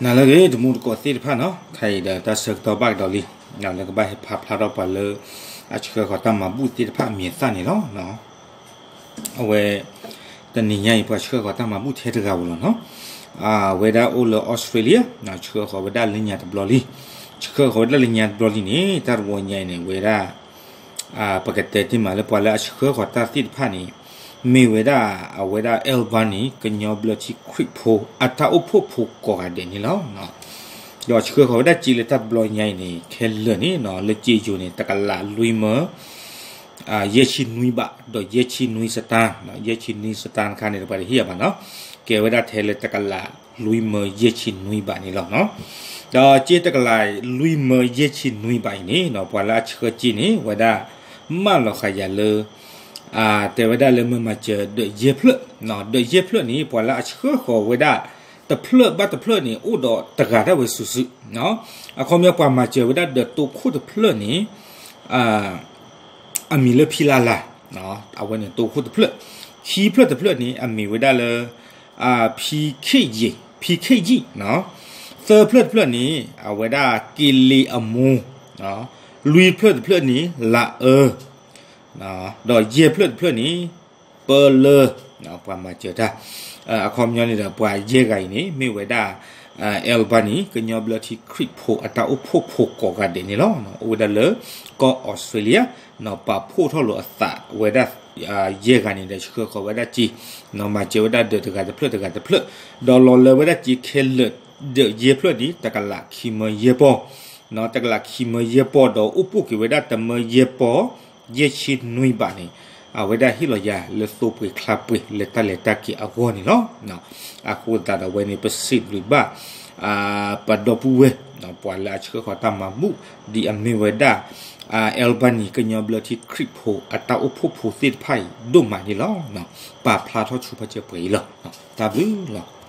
နၤလၢအဂ့ၤ တံၤသကိးသ့ၣ်တဖၣ်နီၤ, ခဲအံၤဒီးတၢ်ဆၢကတီၢ်ဘၣ်ကဒီးလံ, လၢကဘၣ်ဟဲဖးဖျါထီၣ်ပှၤလၢ အဆှၢဃီၤတၢ်မၤဘူၣ်သ့ၣ်တဖၣ်အမဲာ်သၣ်န့ၣ်လီၤ. အဝဲ တနံၤညါအံၤ ပှၤဆှၢဃီၤတၢ်မၤဘူၣ်ထဲတဂၤဧိၤလီၤနီၤ, အဝဲဒၣ်အိၣ်လၢအီစထြ့လယါ, ဆှၢဃီၤဝဲဒၣ်လၢညါတဘျီလံ, ဆှၢဃီၤဝဲဒၣ်လၢညါတဘျီလံန့ၣ် တၢ်တဝီညါအံၤန့ၣ် ဝဲဒၣ် ပကတဲတ့ၢ်မးလၢပှၤလၢအဆှၢဃီၤတၢ်သ့ၣ်တဖၣ်န့ၣ် မ့ၢ်ဝဲဒၣ် အဝဲဒၣ် Albany ကညီဘျၢထံခရံာ်ဖိ အတၢ်အိၣ်ဖှိၣ်ဖိကိးဂၤဒဲးန့ၣ်လီၤ. ဒီးဆှၢဃီၤဝဲဒၣ်စ့လၢတၢ်တဘျီညါအံၤန့ၣ် ခဲလၢာ်န့ၣ် လၢစ့ယိၤန့ၣ် တကလးလွံၢ်မၢ ယဲၢ်ဆံနွံဘး ဒီးယဲၢ်ဆံနွံစတၢ်, ယဲၢ်ဆံနွံစတၢ်တခါန့ၣ် ပှၤတဟ့ၣ်အီၤဘၣ်နီၤ, ကဲဝဲဒၣ်ထဲလၢတကလးလွံၢ်မၢယဲၢ်ဆံနွံဘးန့ၣ်လီၤ. ဒီးစ့တကလးလွံၢ်မၢယဲၢ်ဆံနွံဘးအံၤန့ၣ် ပှၤလၢအဆှၢစ့န့ၣ် ဝဲဒၣ် မၢလီၤဃာ်ယၤလၢ တဲဝဲဒၣ်လၢမ့ၢ်မၤစၢၤဒၢးယဲၢ်ဖျၢၣ်, ဒၢးယဲၢ်ဖျၢၣ်န့ၣ် ပှၤလၢအဆှၢဃီၤဝဲဒၣ် တဖျၢၣ်ဘၣ်တဖျၢၣ်န့ၣ် အိၣ်ဒီးတဂၤဒၣ်ဝဲစုာ်စုာ်, အခီပညီပှၤမၤစၢၤဝဲဒၣ်ဒၢးတိခိၣ်တဖျၢၣ်န့ၣ် အမံၤလၢဖံလါလါ, အဝဲန့ၣ်တိခိၣ်တဖျၢၣ်, ခံဖျၢၣ်တဖျၢၣ်န့ၣ် အမံၤဝဲဒၣ်လၢ ဖံခ့ၣ်ယံၣ်, ဖံခ့ၣ်ယံၣ်, သၢဖျၢၣ်တဖျၢၣ်န့ၣ် အဝဲဒၣ်က့လ့အမိၢ်, လွံၢ်ဖျၢၣ်တဖျၢၣ်န့ၣ် လးအၢ, ဒီးယဲၢ်ဖျၢၣ်တဖျၢၣ်န့ၣ် ပၢလၢ, ပှၤမၤစၢၤတၢ်, အခီပညီန့ၣ်ဒီး ပှၤယဲၢ်ဂၤအံၤန့ၣ် မ့ၢ်ဝဲဒၣ် Albany ကညီဘျၢထံခရံာ်ဖိအတၢ်အိၣ်ဖှိၣ်ဖိကိးဂၤဒဲးန့ၣ်လီၤ. အိၣ်ဝဲဒၣ်လၢကီၢ်အီစထြ့လယါ, ပာ်ဖှိၣ်ထီၣ်လိာ်အသးဝဲဒၣ် ယဲၢ်ဂၤန့ၣ်ဒီး ဆှၢဃီၤဝဲဒၣ်စ့, မၤစၢၤဝဲဒၣ်ဒၢးတဂၤတဖျၢၣ်တဂၤတဖျၢၣ်, ဒီးလီၤလၢဝဲဒၣ်စ့ခဲလၢာ် ဒၢးယဲၢ်ဖျၢၣ်န့ၣ် တကလးခံမၢယဲၢ်ပီၢ်, တကလးခံမၢယဲၢ်ပီၢ် ဒီးအိၣ်ပိၢ်က့ၤဝဲဒၣ်တမၢယဲၢ်ပီၢ် ယဲၢ်ဆံနွံဘးန့ၣ်, အဝဲဒၣ်ဟ့ၣ်လီၤယၤလၢသိပှ့ၤချါပှ့ၤလၢတၢ်လဲၤတၢ်က့ၤအဂီၢ်န့ၣ်လီၤ. အဃိသတးဒီးအဝဲန့ၣ် ပစံးဘျုးဘၣ် ပဒီပုၢ်ဝဲၢ် ပှၤလၢအဆှၢဃီၤတၢ်မၤဘူၣ် ဒ်အမ့ၢ်ဝဲဒၣ် Albany ကညီဘျၢထံခရံာ်ဖိအတၢ်အိၣ်ဖှိၣ်ဖိသ့ၣ်တဖၣ်အံၤဒိၣ်မးန့ၣ်လီၤ. ပာ်ဖျါထီၣ်ဆူဖီစၢၢ်ပှဲၤအံၤလီၤ. တၢ်ဘျုးလီၤ.